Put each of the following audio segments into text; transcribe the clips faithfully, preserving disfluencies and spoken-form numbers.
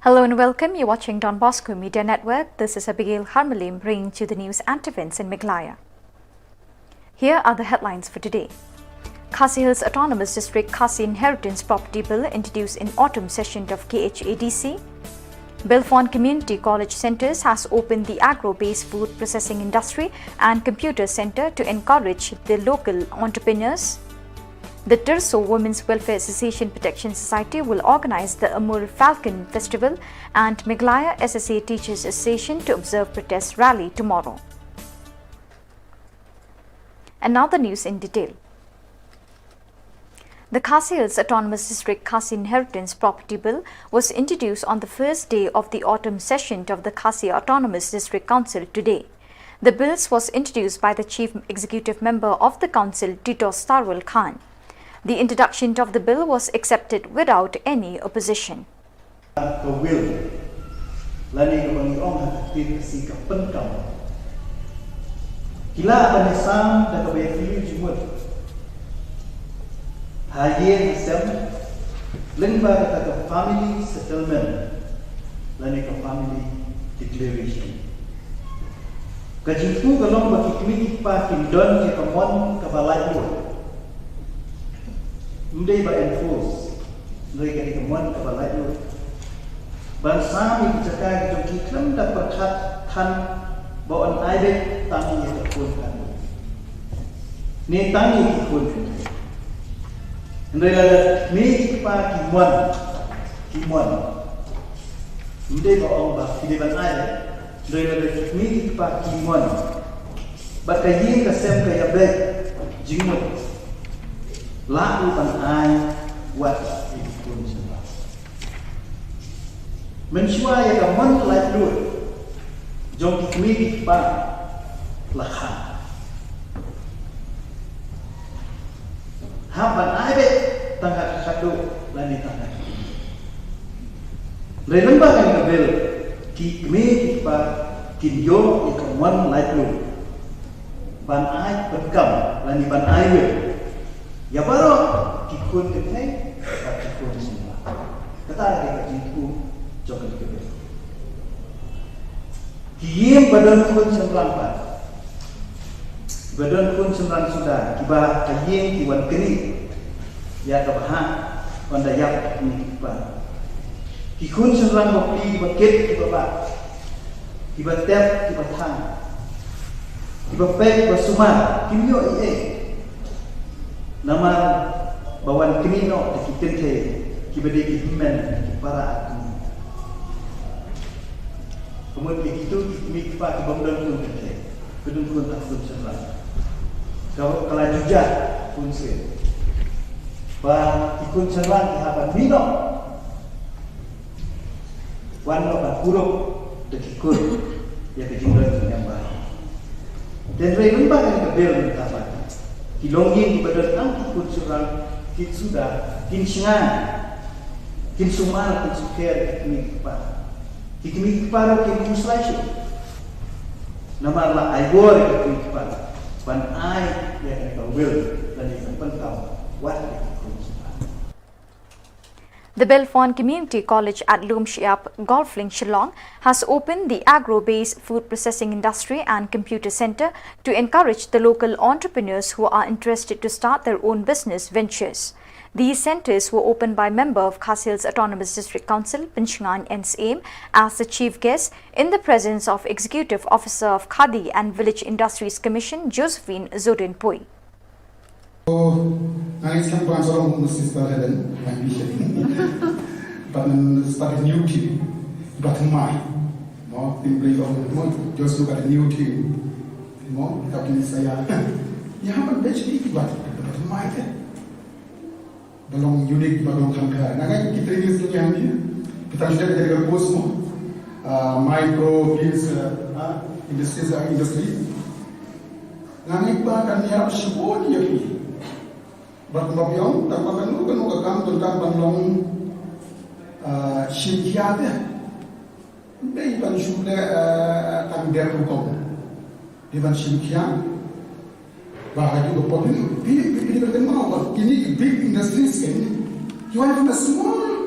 Hello and welcome. You're watching Don Bosco Media Network. This is Abigail Harmalim bringing to you the news and events in Meghalaya. Here are the headlines for today. Khasi Hills Autonomous District Khasi Inheritance Property Bill introduced in autumn session of K H A D C. Bilphon Community College Centres has opened the agro-based food processing industry and computer centre to encourage the local entrepreneurs. The Tirso Women's Welfare Association Protection Society will organise the Amur Falcon Festival and Meghalaya S S A Teachers Association to observe protest rally tomorrow. And now the news in detail. The Khasi Hills Autonomous District Khasi Inheritance Property Bill was introduced on the first day of the autumn session of the Khasi Autonomous District Council today. The bills was introduced by the Chief Executive Member of the Council, Tito Starwell Khan. The introduction of the bill was accepted without any opposition. Ka will lane kaba ngi ong ha ka ktien Khasi ka pynkam. Ki lah ban ïasam da kaba ïakylli jingmut ha ïing ha sem lyngba kata ka family settlement lane ka family declaration. Ka jingthmu ka long ba ki kmie ki kpa kin don ïa ka mon kaba laitluid. Ym dei ba enforce, hynrei ka dei ka mon kaba laitluid ban sam ïa ki jaka ki jong ki khlem da pyrkhat than ba yn ai beit tang ïa ka khun kane ne tang ïa ki khun kane. Hynrei lada ki kmie ki kpa ki mon, ki mon, ym dei ba ong ba ki dei ban ai beit. Hynrei lada ki kmie ki kpa ki mon bad ka ïing ka sem ka ïabeit jingmut, lah ruh ban ai wat ïa ki khun shynrang. Mynshuwa ïa ka mon laitluid jong ki kmie ki kpa la kha. Hap ban ai beit tang ha ka khatduh lane tang ha ka khyndai. Hynrei lyngba kane ka bill ki kmie ki kpa kin ïoh ïa ka mon laitluid ban ai pyndonkam lane ban ai will ïa baroh ki khun kynthei bad ki khun shynrang. Kata ka dei ka jingthmu jong kane ka bill. Ki ïing ba don khun shynrang pat, ba don khun shynrang suda, kiba ha ïing ki wan knieh ïa ka bhah ynda ïap ki kmie ki kpa. Ki khun shynrang bapli kiba kit kiba bah, kiba tep kiba thang, kiba peit kiba sumar, kim ïoh ei ei. Namar ba wan knieh noh da ki kynthei kiba dei ki hynmen ki para kmie. Ka mut ïa kito ki kmie ki kpa ki bym don khun kynthei, ki don khun tang khun shynrang. Ka, ka la jujat khun sien. Ba ki khun shynrang ki hap ban mih noh, wan noh ban kurup da ki khun ïa ka jingdon jingem baroh. Te hynrei lyngba kane ka bill mynta pat, ki longïing kiba don tang ki khun shynrang kin suda, kin shngaiñ, kin sumar, kin sukher ïa ki kmie ki kpa. Ki kmie ki kpa ruh kin ym shyrkhei shuh. Namar la ai bor ïa ki kmie ki kpa ban ai ïa kane ka will lane ka pyndonkam wat ïa ki khun shynrang. The Bilphon Community College at Lumshyiap Golf Link, Shillong, has opened the agro-based food processing industry and computer centre to encourage the local entrepreneurs who are interested to start their own business ventures. These centres were opened by member of Khasi Hills Autonomous District Council, Pynshngaiñ N Syiem, as the chief guest in the presence of Executive Officer of Khadi and Village Industries Commission, Josephine Zodenpui. So, I can pass on to Sister Helen, my bishop. But then start a new team. But my, no, simply, no, just look at a new team. No, tapi saya, ya, apa best ni, but, but my, ba long unique, ba long kham kha. Nga ngai ki training sdang ïa ngi. Kita sdang kita course mo. Ah, micro, beans, ah, industries, ah, industry. Nga ngai ba kan ïarap shibun ïa phi. Bad kumba phi ong, tang ba kano kano ka kam donkar ban long, ah, shim khia te. Dei ban shu leh, eh, tang dep rukom. Dei ban shim khia. Ba ha ju ka pop ni, bi, bi, bi, bi, bi, kine ki big industries kine. Ki wan from a small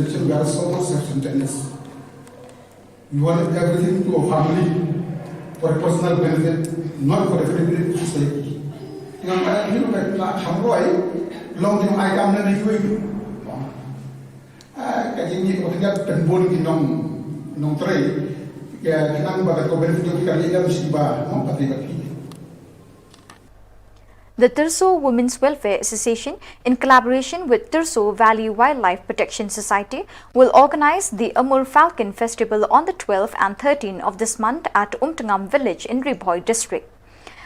generation, we are so much self-centeredness. We want everything to our family for a personal benefit, not for the benefit of society. Yang kata ni, bukan nak hamroi, long jong ai kam na ni kui. Ah, ka jingim ka pynbun ki nong, nong trei. Ya, khnang ba ka benefit jong ki kali jam si ba, no, pati pati. The Thurso Women's Welfare Association, in collaboration with Thurso Valley Wildlife Protection Society, will organize the Amur Falcon Festival on the twelfth and thirteenth of this month at Umtngam village in Ri Bhoi district.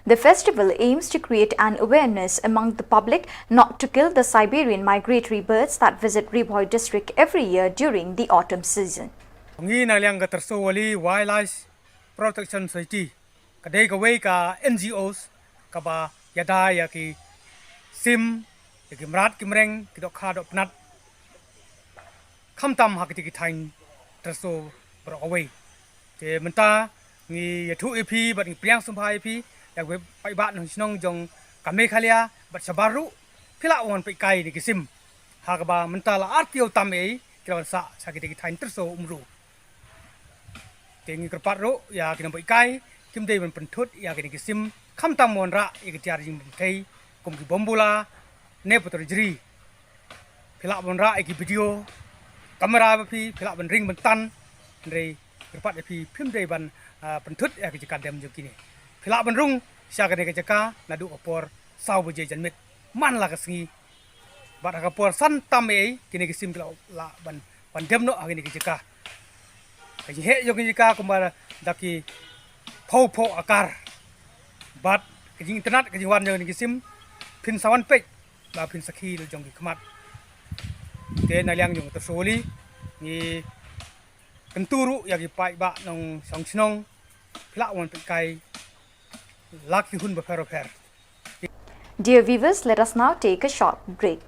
The festival aims to create an awareness among the public not to kill the Siberian migratory birds that visit Ri Bhoi district every year during the autumn season. Ngi na liang ka Thurso Valley Wildlife Protection Society, ka dei kawei ka N G Os kaba ïada ïa ki sim, ïa ki mrad ki mreng, ki dohkha dohpnat, khamtam ha kiti ki thaiñ Thurso baroh kawei. Te mynta ngi ïathuh ïa phi bad ngi pdiang sngewbha ïa phi, ïa kawei paidbah nongshong shnong jong ka Meghalaya bad shabar ruh, phi lah wan peit kai ïa ki sim, ha kaba mynta la ar taïew tam ei ki la wan sah sha kiti ki thaiñ Thurso Umru. Te ngi kyrpad ruh ïa ki nongpeit kai, kim dei ban pynthut ïa kine ki sim, khamtam ban rah ïa ki tiar jingpynthei kum ki bombula ne photo jri. Phi lah ban rah ïa ki video, kamera ba phi, phi lah ban ring ban tan, hynrei kyrpad ïa phi, phim dei ban pynthut ïa ki jaka dem jong kine. Phi lah ban rung sha kane ka jaka naduh ka por saw baje janmiet man la ka sngi. Bad ha ka por san tam ei, kine ki sim ki lah ban, ban dem noh ha kine ki jaka. Ka jingheh jong kine ki jaka kumba da ki phew phew akar. Bad ka jingitynnad ka jingwan jong kine ki sim, phin sa wan peit ba phin sakhi la jong ki khmat. Te na liang jong Thurso Valley ngi kyntu ruh ïa ki paidbah nongshong shnong, phi lah wan peit kai la ki hun bapher bapher. Dear viewers, let us now take a short break.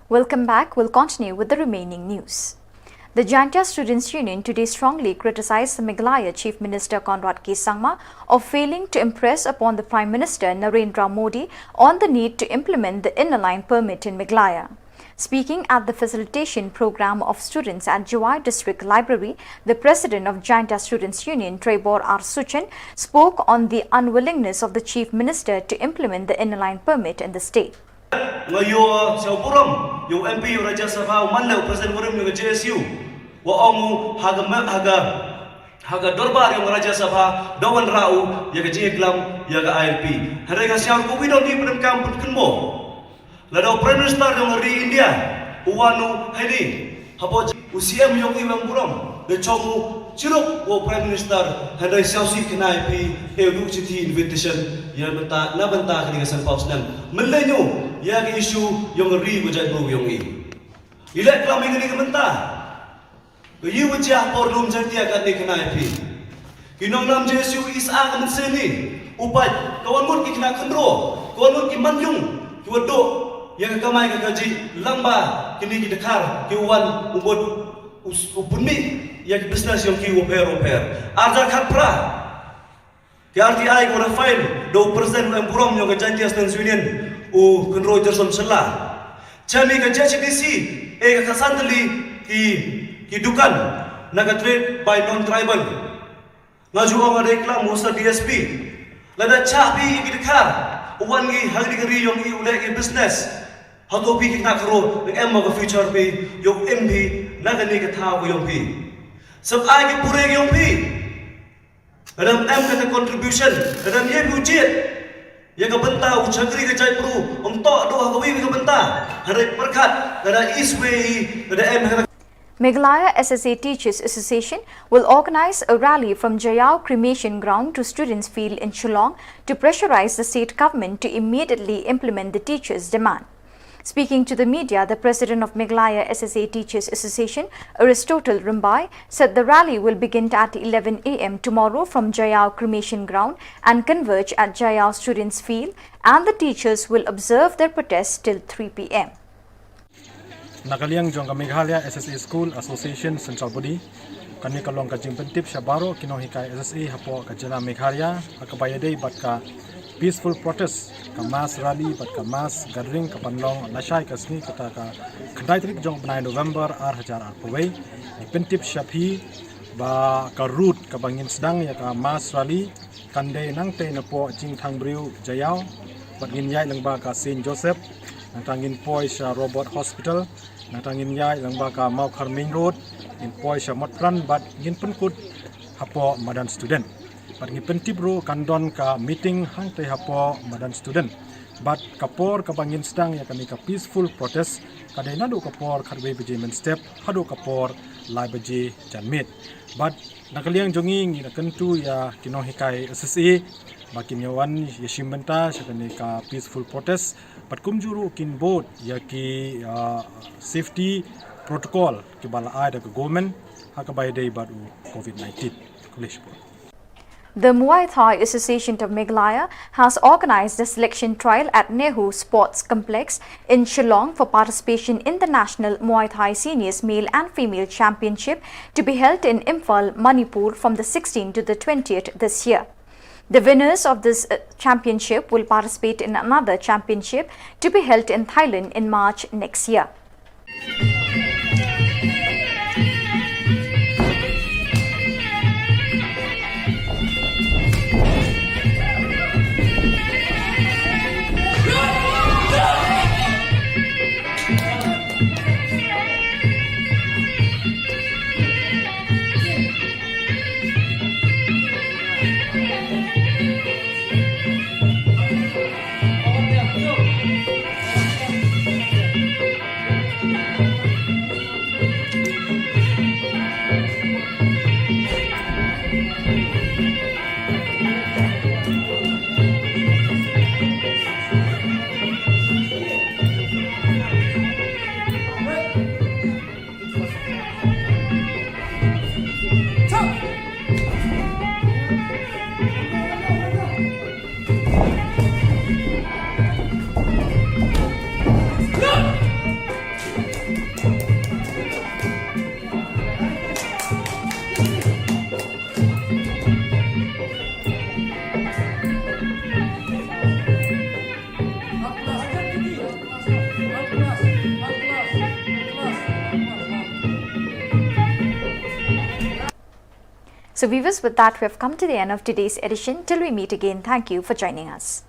Welcome back. We'll continue with the remaining news. The Jaintia Students Union today strongly criticized the Meghalaya Chief Minister Conrad K Sangma of failing to impress upon the Prime Minister Narendra Modi on the need to implement the Inner Line Permit in Meghalaya. Speaking at the facilitation program of students at Jowai District Library, the president of Jaintia Students Union, Trebor R Suchen, spoke on the unwillingness of the Chief Minister to implement the Inner Line Permit in the state. Nga ïoh sha u burom ïa u M P ïa u Rajya Sabha, u man leh u president barim ïa ka J S U, wa ong u ha ka me-, ha ka, ha ka dorbar ïa u Rajya Sabha da wanrah u ïa ka jingïaklam ïa ka I L P. Hynrei nga sngew ruh ka wi don hi pyndonkam pynkynmaw. Lada u Prime Minister ïa u ri India u wan u hynrei hapoh u C M ïa u, i wan burom, da chong u chirup u Prime Minister, hynrei sngewsih kane phi, eh, u duh shithi invitation ïa bynta, na bynta kane ka san phew snem. Mynlei ñiu ïa ka issue ïa u ri u jaitbynriew ïa u. I leh klam ïa kane ka bynta. Ka ïa u jia por lum jati ïa kane kane phi. Ki nongïalam J S U i sa ka mynsiem ni. U pait, ka wan mut ki khynnah khynroo, ka wan mut ki manyung, ki wa duh ïa ka kamai ka kajih, lyngba kine ki dkhar, ki wan u mut u, u pynmih ïa ki business ïa ki wa pher wa pher. Ar hajar khatphra, ki R T I ka wa file da u president u em burom ïa ka Jaintia Students Union, u Kynroi Jerson Shylla. Chami ka J H D C, eh, ka khatsan tylli ki, ki dukan na ka trade by non-tribal. Nga ju ong ha dei klam u Sir D S P. Lada chah phi ïa ki dkhar, u wan ngi ha kane ka ri ïong i u leh ki business, hato phi ki khynnah khynroo, dang em mo ka future phi, ïoh im phi na kane ka thaw ka ïong phi. Sep ai ki pure ka ïong phi. Lada em kata contribution, lada em ïa phi u jied ïa ka bynta u shakri ka jaitbru, ym toh duh ha ka wi ka bynta. Hynrei pyrkhat, lada i swei i, lada em ha kata. Meghalaya S S A Teachers Association will organize a rally from Jaiaw Cremation Ground to Students' Field in Shillong to pressurize the state government to immediately implement the teachers' demand. Speaking to the media, the president of Meghalaya S S A Teachers Association, Aristotle Rymbai, said the rally will begin at eleven A M tomorrow from Jaiaw Cremation Ground and converge at Jaiaw Students' Field, and the teachers will observe their protest till three P M. Na ka liang jong ka Meghalaya S S A School Association Central Body, kane ka long ka jingpyntip sha baroh ki nonghikai S S A hapoh ka jylla Meghalaya, ha kaba ïadei bad ka peaceful protest, ka mass rally bad ka mass gathering ka ban long lashai ka sngi kata ka khyndai tarik jong u bnai November ar hajar arphew wei. Ngi pyntip sha phi ba ka route kaba ngin sdang ïa ka mass rally kan dei nangtei napoh Jingthangbriew Jaiaw, bad ngin ïaid lyngba ka Saint Joseph, nangta ngin poi sha Robert Hospital, nangta ngin ïaid lyngba ka Mawkhar Main Road, ngin poi sha Motphran bad ngin pynkut hapoh Madan Student. Bad ngi pyntip ruh kan don ka meeting hangtei hapoh Madan Student. Bad ka por kaba ngin sdang ïa kane ka peaceful protest ka dei naduh ka por khatwei baje mynstep haduh ka por lai baje janmiet. Bad na ka liang jong ngi, ngi da kyntu ïa ki nonghikai S S A ba kin ïa wan ïa shim bynta sha kane ka peaceful protest, bad kumjuh ruh kin bud ïa ki, ah, safety protocol kiba la ai da ka government ha kaba ïadei bad u covid nineteen. Khublei shibun. The Muay Thai Association of Meghalaya has organized a selection trial at Nehru Sports Complex in Shillong for participation in the National Muay Thai Seniors Male and Female Championship to be held in Imphal, Manipur from the sixteenth to the twentieth this year. The winners of this, uh, championship will participate in another championship to be held in Thailand in March next year. So, viewers, with that, we have come to the end of today's edition. Till we meet again, thank you for joining us.